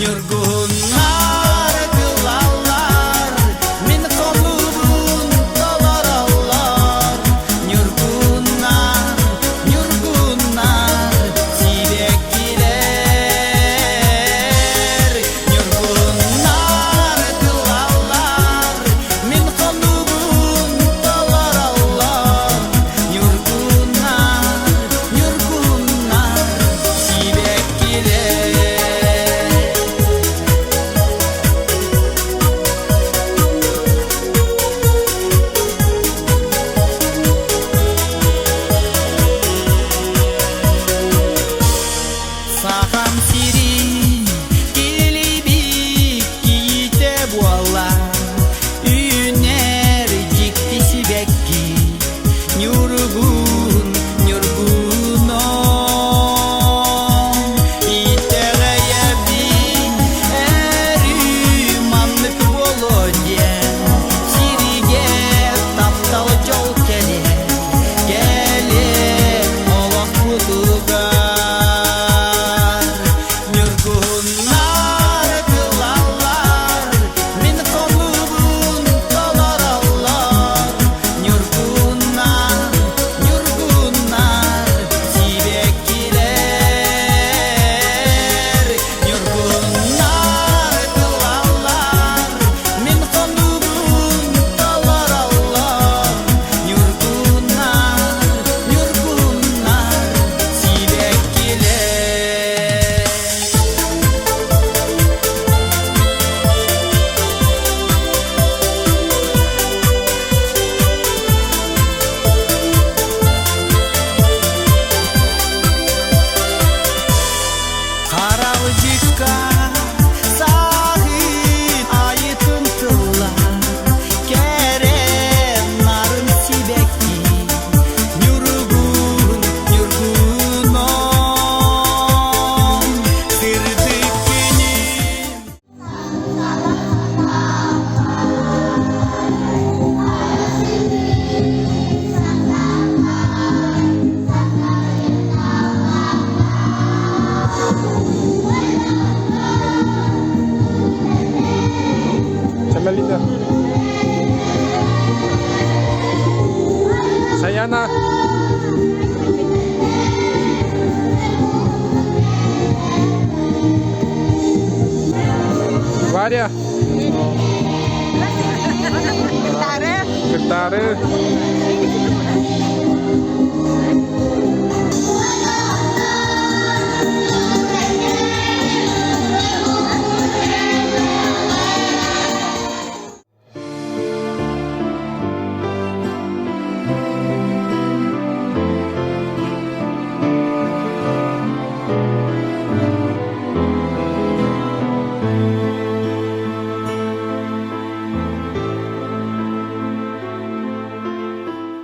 Ньургуһуннар тыллаллар, мин хонуубун толороллор. Ньургуннар, ньургуннар, сибэккилэр. Ньургуннар тыллаллар, мин хонуубун толороллор. Ньургуннар, ньургуннар, сибэккилэр. Сахам сирин килибит киитэ буола Үүнэр дьикти сибэкки Ньургун, ньургуном Итэҕэйэбин өрүү маннык буолуо диэн Сиригэр таптал дьол кэлиэ, кэлиэ олохпутугар. Ньургуһуннар кылаллар, мин хонуубун толороллор. Ньургуннар, ньургуннар, сибэккилэр. Ньургуннар кылаллар, мин хонуубун толороллор. Ньургуннар, ньургуннар, сибэккилэр. Харалдьыкка саһыт айытын тылла кэрэ нарын сибэкки ньургун ньургуном сырдык күнүм. Чамалита. Саяна. Варя. Кытары. Кытары.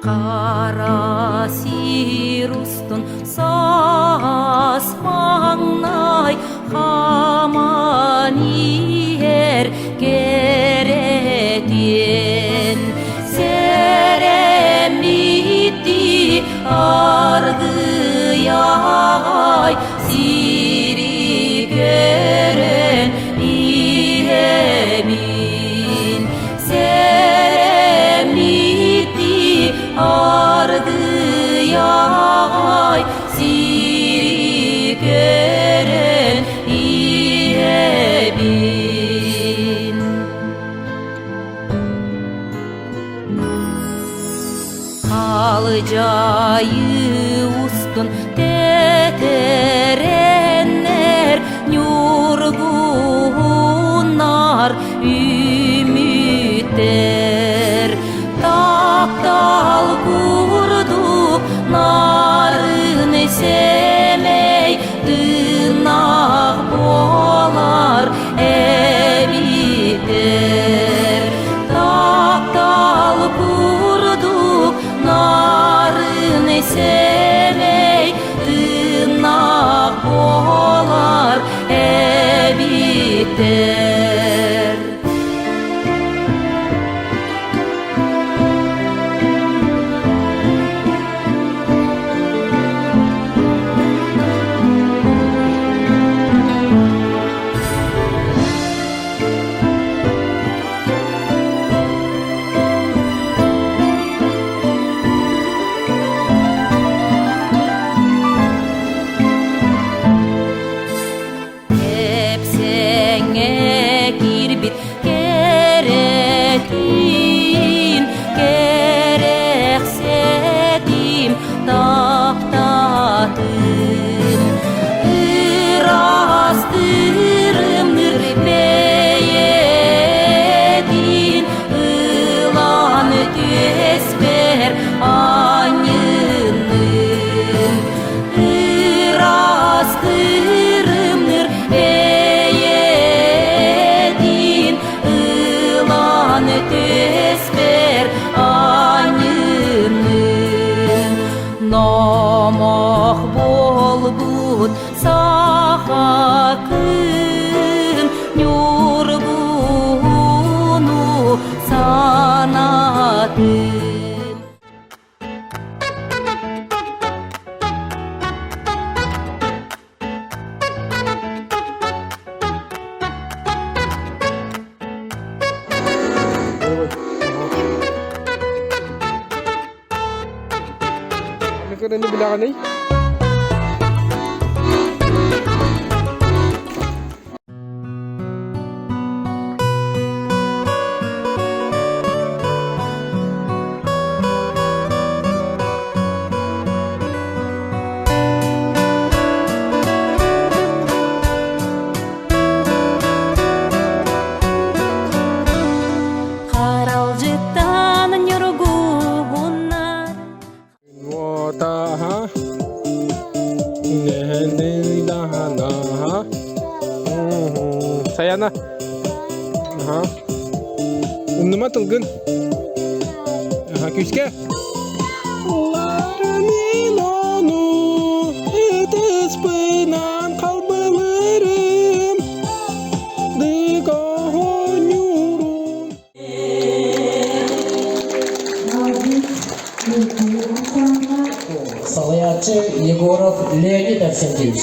Қара сир устун саас маҥнай хаман иһэр кэрэтиэн сэрэммиттии аргыйаҕай сири көрөн иһэбин Сэрэммиттии ардыйаҕай сири көрөн иһэбин. Халдьаайы устун тэтэрэннэр ньургуһуннар үмүттэр таптал курдук нарын сэмэй тыыннаах буолар эбиттэр таптал курдук нарын сэмэй тыыннаах буолар эбиттэр. Акын ньургуһуну санаатым. Аны билэҕиний? Харалдьыттан ньургуһуннар Уотаһа, Саяна. Аха. Умнума тылгын. Аха, күүскэ. Ларымин ону ытыспынан халбылырым. Дык оһонньуурун. Салайааччы Егоров Леонид Арсентьевич.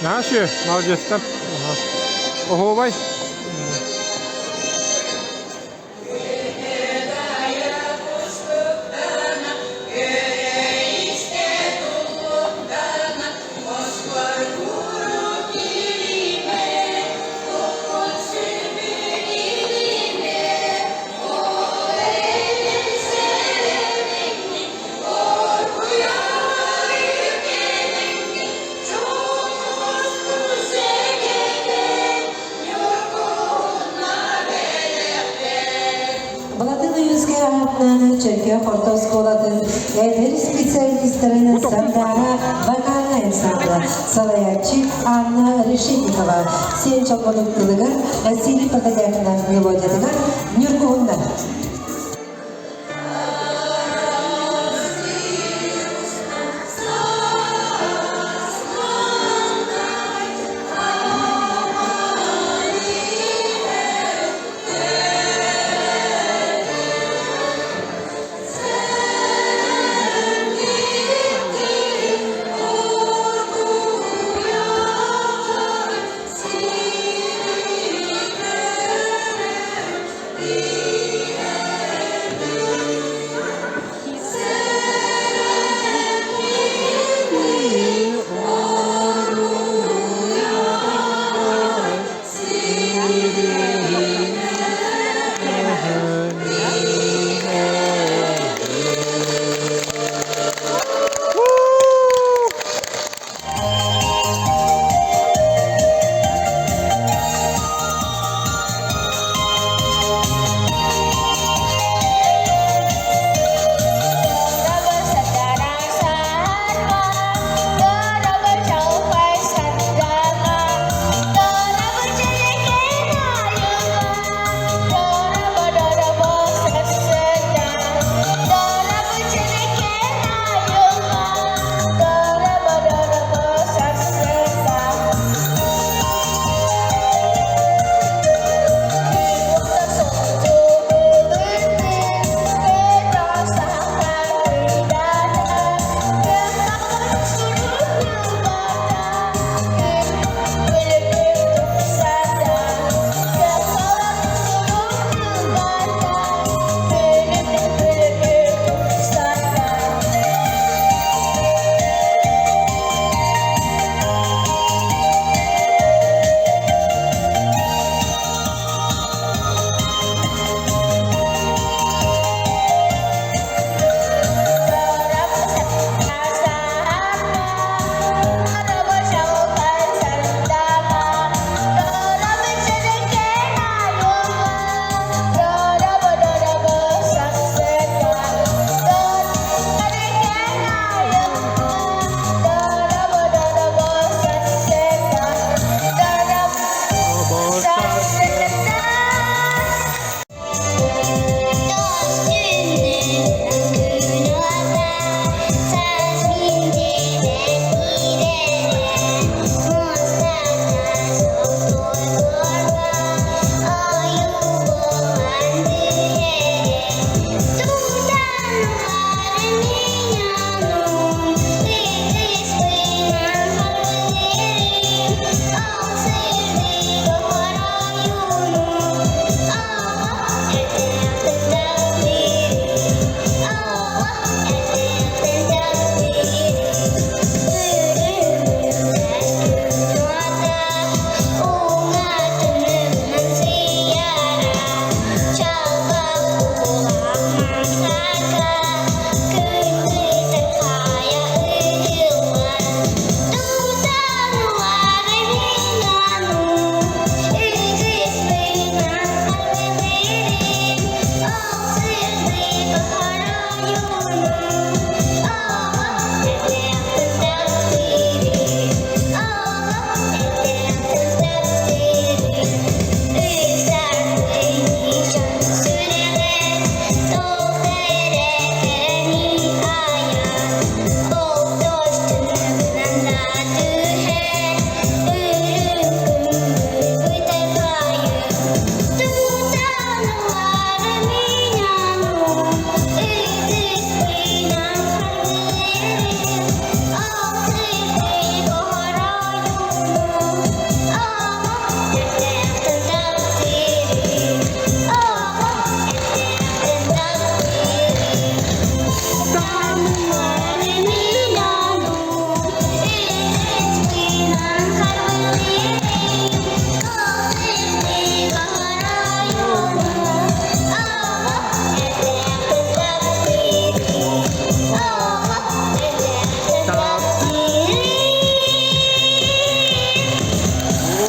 Наша, молодец. Ого, Балатын Уйунскай аатынан Чөркөөх орто оскуолатын эдэр специалистарын Сардаана вокальнай ансамбла, салайааччы Анна Решетникова, Сиэн Чолбонук тылыгар, Василий Протодьяконов мелодиятыгар Ньургуһуннар.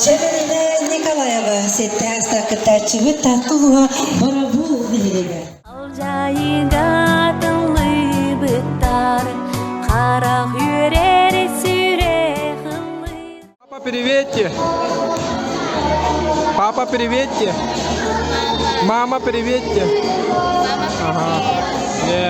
Чэбэринэ Николаева сэттэ астаах кыттааччыбыт Таатта улууһа Боробул нэһилиэгэ. Алдьайыга тыллыбыттар, харах үөрэр сүрэх ыллыыр. Папа, приветте! Папа, приветте! Мама, приветте! Ага. Не.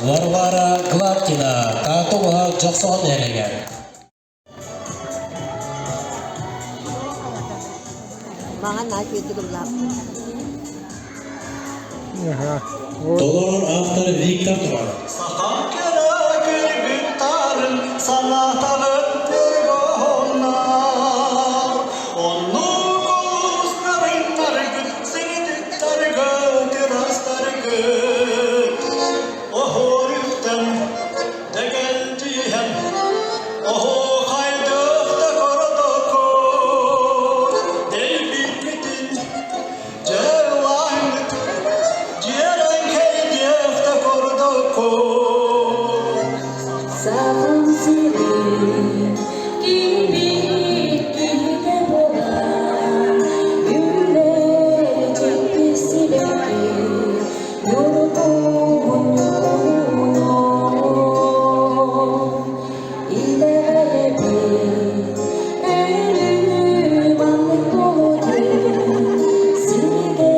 Варвара Гладкина, Таатта улууһа Дьохсоҕон нэһилиэгэр. Маҥан наһаа үчүгэйдик ыллаабыт. Ага. Вот. Толорор автор Виктор Туран. Сахам кэрэ кыргыттарын санаатаҕын ньургуһуннар. Оннук олус нарыннаргыт, сырдыктаргыт, ырастаргыт. Оһуоруттан дэгэлдьийэн, оһуохайдык да көрдөххүт, дэлбиккитин дьэ ылааҥҥыт. Итэҕэйэбин, өрүү маннык буолуо Сиргэ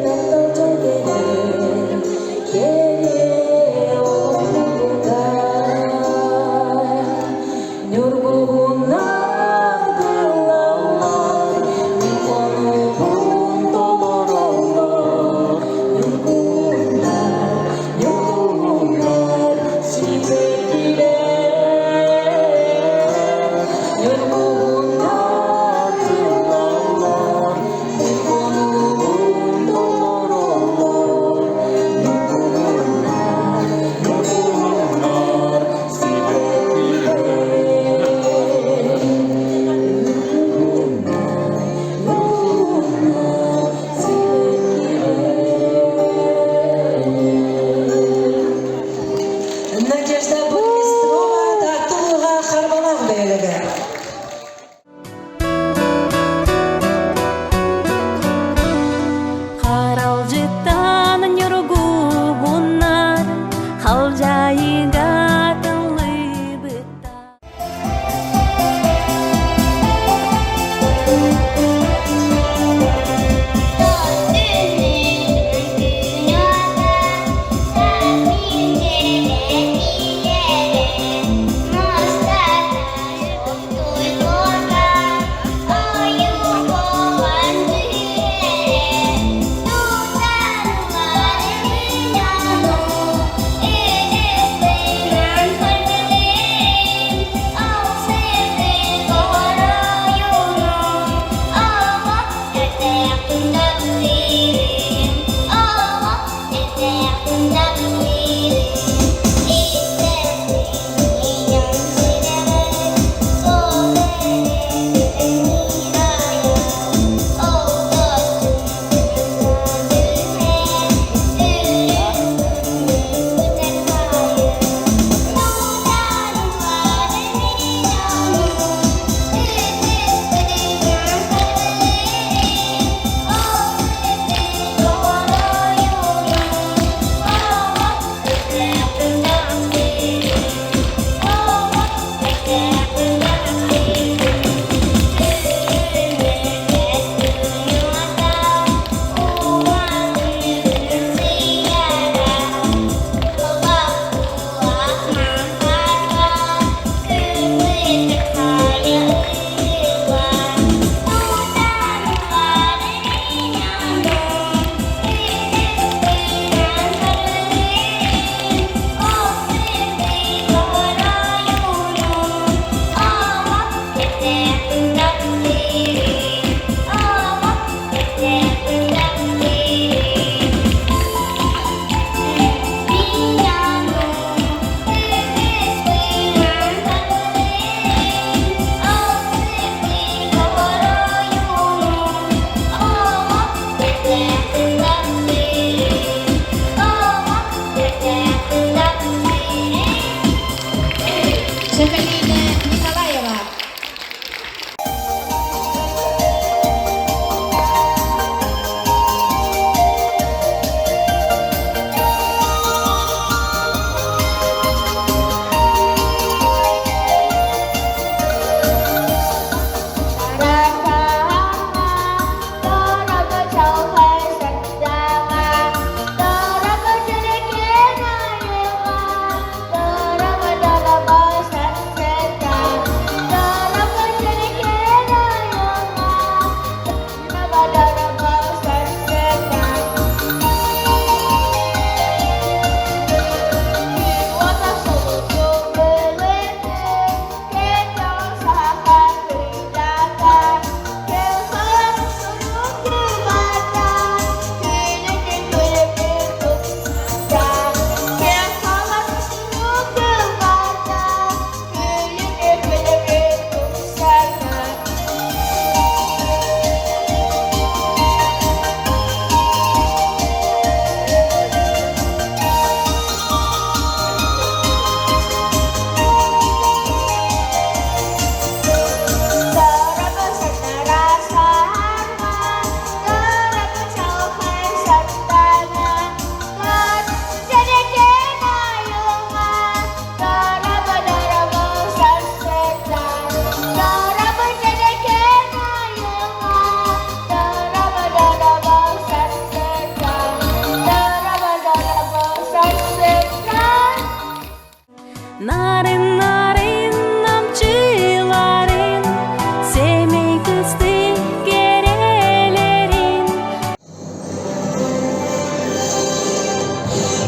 таптал дьол кэлэн, кэлиэ олохпутугар. Ньургуһуннар тыллаллар, мин хонугун толороллор, Ньургуһуннар.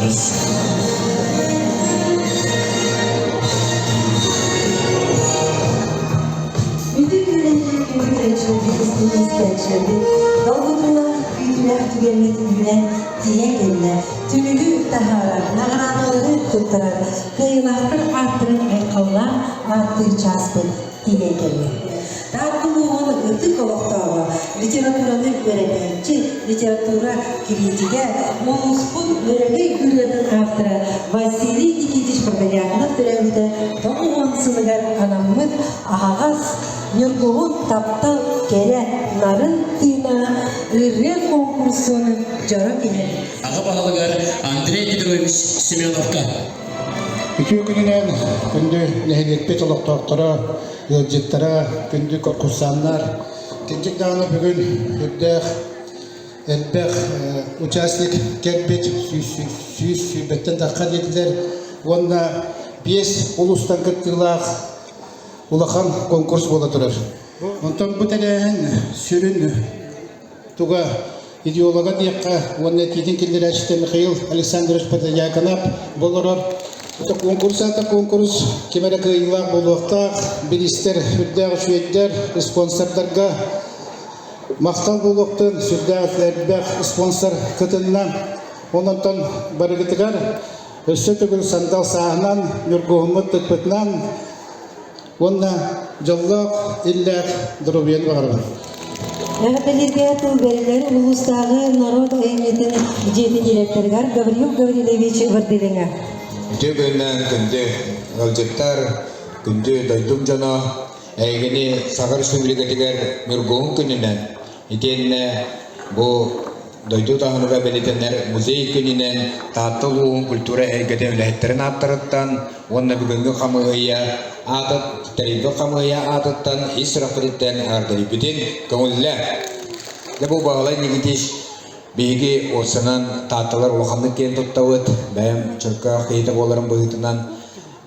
Конкурс. Бүтүн үөрэнэр күндү истиҥ истээччилэрбит долгутуулаах күүтүүлээх түгэммит үүнэн тиийэн кэллэ. Түмүгү таһаарар, наҕараадалары туттарар, кыайыылаахтар ааттарын айхаллаан ааттыыр чааспыт тиийэн кэллэ. Таатта улууһун ытык олохтооҕо, литератураны үөрэтээччи, литература кириитигэ, улууспут Өрөгөй ырыатын автора Василий Никитич Протодьяконов төрөөбүтэ 90 сылыгар анаммыт аһаҕас Ньургуһун таптал кэрэ нарын тыына ырыа конкурсун дьоро киһи. Аҕа баһылыгар Андрей Петрович Семеновка. Үтүө күнүнэн күндү нэһилиэкпит олохтоохторо, ыалдьыттара, күндү конкурсаннар, кырдьык даҕаны бүгүн үрдээх элбэх участник кэлбит 120-тэн тахха диэтилэр уонна биэс улуустан кыттыылаах улахан конкурс буола турар. Онтон бу тэрээһин сүрүн туга идеолога диэххэ уонна этиитин киллэрээччитэ Михаил Александрович Протодьяконов болорор. Это конкурс это конкурс ким эрэ кыайыылаах буолуохтаах, бириистэр үрдээх үчүгэйдэр, спонсордарга махтал буолуохтун, сүрдээх элбэх спонсор кытынна. Онон барыгытыгар өссө төгүл сандал сааһынан, ньургуһуммут тыкпытынан уонна дьоллоох, иллээх доруобуйаны баҕарабын. Эҕэрдэлииргэ тыл бэриллэр улуустааҕы норуот айымньытын дьиэтин директорыгар Гаврил Гаврильевич Вардылиҥа. Үтүө күнүнэн күндү ыалдьыттар, күндү дойдум дьоно, эйигини Саха Республикатыгар Ньургуһун күнүнэн итиэннэ бу дойду таһымыгар бэлиэтэнэр музей күнүнэн Таатта улууһун культура эйгэтин үлэһиттэрин ааттарыттан уонна бүгүҥҥү хамыыһыйа аата тэрийбит хамыыһыйа аатыттан ис сүрэхпититтэн эҕэрдэлиибитин көҥүллэ. Дьэ бу Баһылай Никитич биһиги уопсанан Таатталар улаханнык киэн туттабыт. Бэйэм Чөркөөх киһитэ буоларым быһыытынан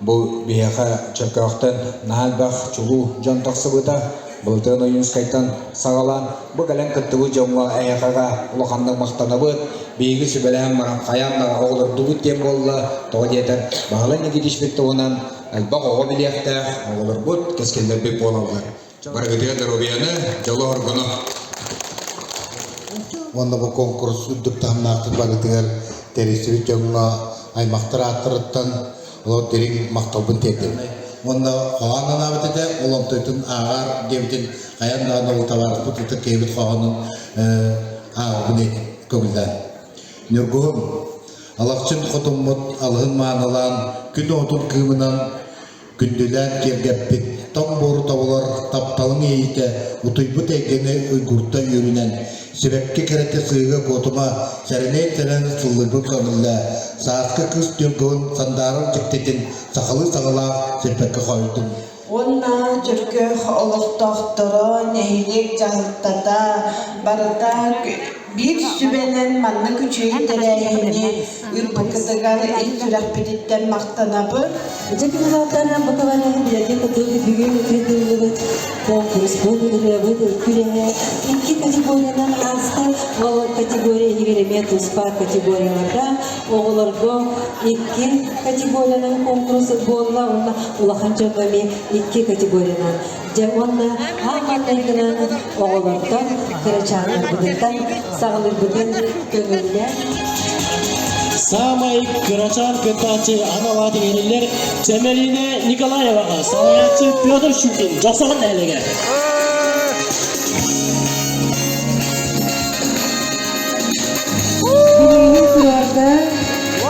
Бу биһиэхэ Чөркөөхтөн наһаа элбэх чулуу дьон тахсыбыта. Былытыан Ойуунскайтан саҕалаан бу кэлэн кыттыбыт дьоҥҥо эһиэхэҕэ улаханнык махтанабыт. Биһиги сүбэлэһэн баран хайаан да оҕолордубут диэн буолла. Тоҕо диэтэр Баһылай Никитичпит туһунан элбэх оҕо билиэхтээх, оҕолорбут кэскиллэрбит буолаллар. Барыгытыгар доруобуйаны, дьолу-соргуну! Уонна бу конкурс үрдүк таһымнаахтык барытыгар тэрийсибит дьоҥҥо аймахтар ааттарыттан Олор дириҥ махталбын тиэрдэбин. Уонна хоһоон анаабыт этэ, ол онтуйтун ааҕаар диэбитин хайаан даҕаны ол табаарыспыт ытык киһибит хоһоонун ааҕабын көҥүллээн. Ньургуһун, Алахчын хотуммут алыһын маанылаан, күн оҕотун кыымынан күндүлээн киэргэппит, тоҥ буору тобулар тапталыҥ иэйиитэ утуйбут эйгэни уйгурта үөрүнэн, Сибэкки кэрэтэ сыыга куотума, сэрэнэй-сэрэн сыллыйбыт көҥүллээ, сааскы кыс ньургуһун сандаарар дьиктитин сахалыы саҥалаах сирбэккэ хойдум. Уонна Чөркөөх олохтоохторо, нэһилиэк дьаһалтата барыта биир сүбэнэн маннык үчүгэй тэрээһини ыыппыккытыгар ис сүрэхпититтэн махтанабыт. Дьэ кыһалҕаттан бу товарыһы билэргэ кытыл бүгүн ыытыллыбыт конкурспут, ырыабыт күрэһэ икки категориянан ааста. Ол категория иһигэр эмиэ туспа категорияларга оҕолорго икки категориянан конкурс буолла уонна улахан дьоҥҥо эмиэ икки категориянан. Дьэ уонна аан маҥнайгынан оҕолортон, кырачааннарбытыттан саҕалыырбытын көҥүллээн Саамай кырачаан кыттааччы анал аат иҥэриллэр Чэмэлиинэ Николаеваҕа, салайааччы Петр Щукин, Дьохсоҕон нэһилиэгэ. Билигин курорда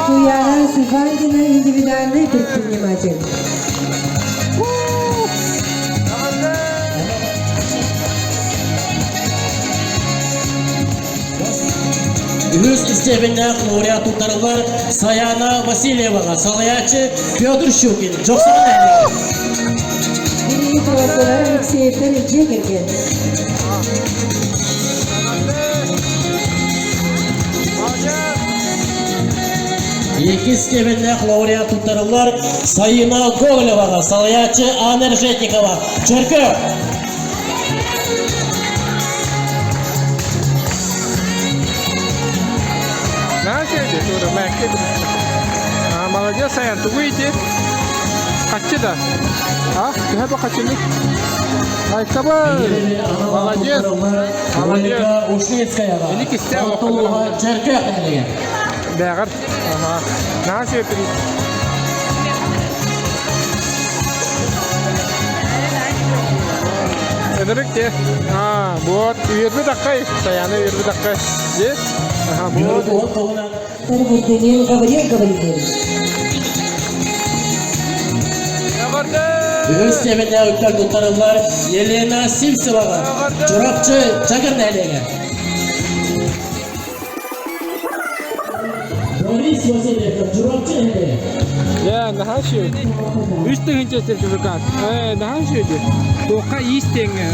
Туяра Сыфандина индивидуальный предприниматель. Үһүс истиэпэннээх лауреат туттарыллар Саяна Васильеваҕа, салайааччы Петр Щукин, Дьохсоҕон нэһилиэгэ. Билигин курордалар Алексеевтэр дьиэ кэргэн. Иккис степеннээх лауреат туттарыллар Сайына Гоголеваҕа, салайааччы Анна Решетникова, Чөркө. Наша Молодец, Аян, тугу ити? Хаччы да? А? Төһө бу хаччыны? Айкабы! Молодец! Молодец! Ушницкаяга. Ini кисте Оттулуга Черкөк нэһилиэгэ. Бэҕэр. Ага. Наһаа сүүрпүт. Ынырык те. А, вот, үөрбүт аккай. Саяны үөрбүт аккай. Де? Ага, вот. Ньургуһун туһунан Гаврил Гаврил Гаврилович. Үһүс тиэмэннээх үктэр туттарыллар Елена Сивцеваҕа, Чурапчы Чакыр нэһилиэгэ. Борис Васильев, Чурапчы нэһилиэгэ. Дьэ, наһаа үчүгэй. Үс тыһыынча сертификат. Ээ, наһаа үчүгэй. Туохха иис тэҥҥэ.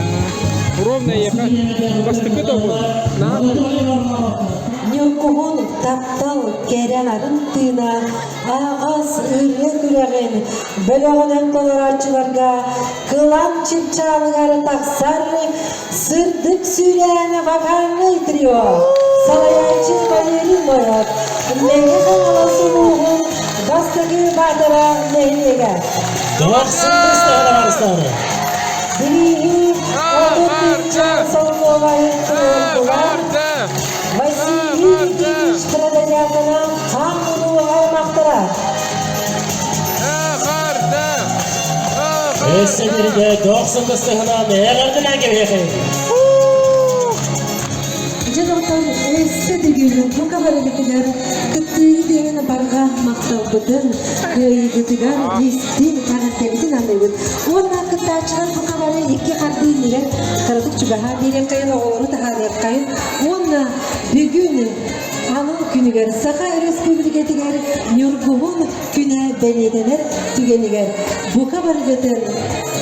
Ровно ехать. Бастакы тобул. Наһаа Ньургуһун таптал кэрэ арын тыына аһаҕас ырыа күрэҕин бөлөҕүнэн толорооччуларга кылаан чыпчаалыгар тахсар сырдык сүүрээн вокальнай трио салайааччы Валерий Ноев Мэҥэ Хаҥалас улууһун бастакы Баатара нэһилиэгэ. Дохсун тыстаҕына барыстаҕына. Бирииһи 30 солкуобай туруордулар. Василий Никитич Протодьяконов хаан уруу аймахтара. Өссө биирдэ дохсун тыстаҕынан эҕэрдэлээн кэбиһиэхэй. Дьэ доҕоттор, өссө төгүл бука барыгытыгар кыттыыгыт иһин барҕа махталбытын, кыайыыгытыгар истиҥ эҕэрдэбитин аныыбыт. Уонна кыттааччылар бука бары икки хардыы иннигэр кыратык чугаһаан биэриэххэйин, оҕолору таһаарыаххайын уонна бүгүн анал күнүгэр Саха Өрөспүүбүлүкэтигэр Ньургуһун күнэ бэлиэтэнэр түгэнигэр бука барыгытын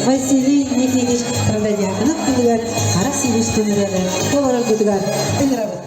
Василий Никитич Протодьяконов күнүгэр хара сулус түнүрэрэ толороргутугар ыҥырабыт.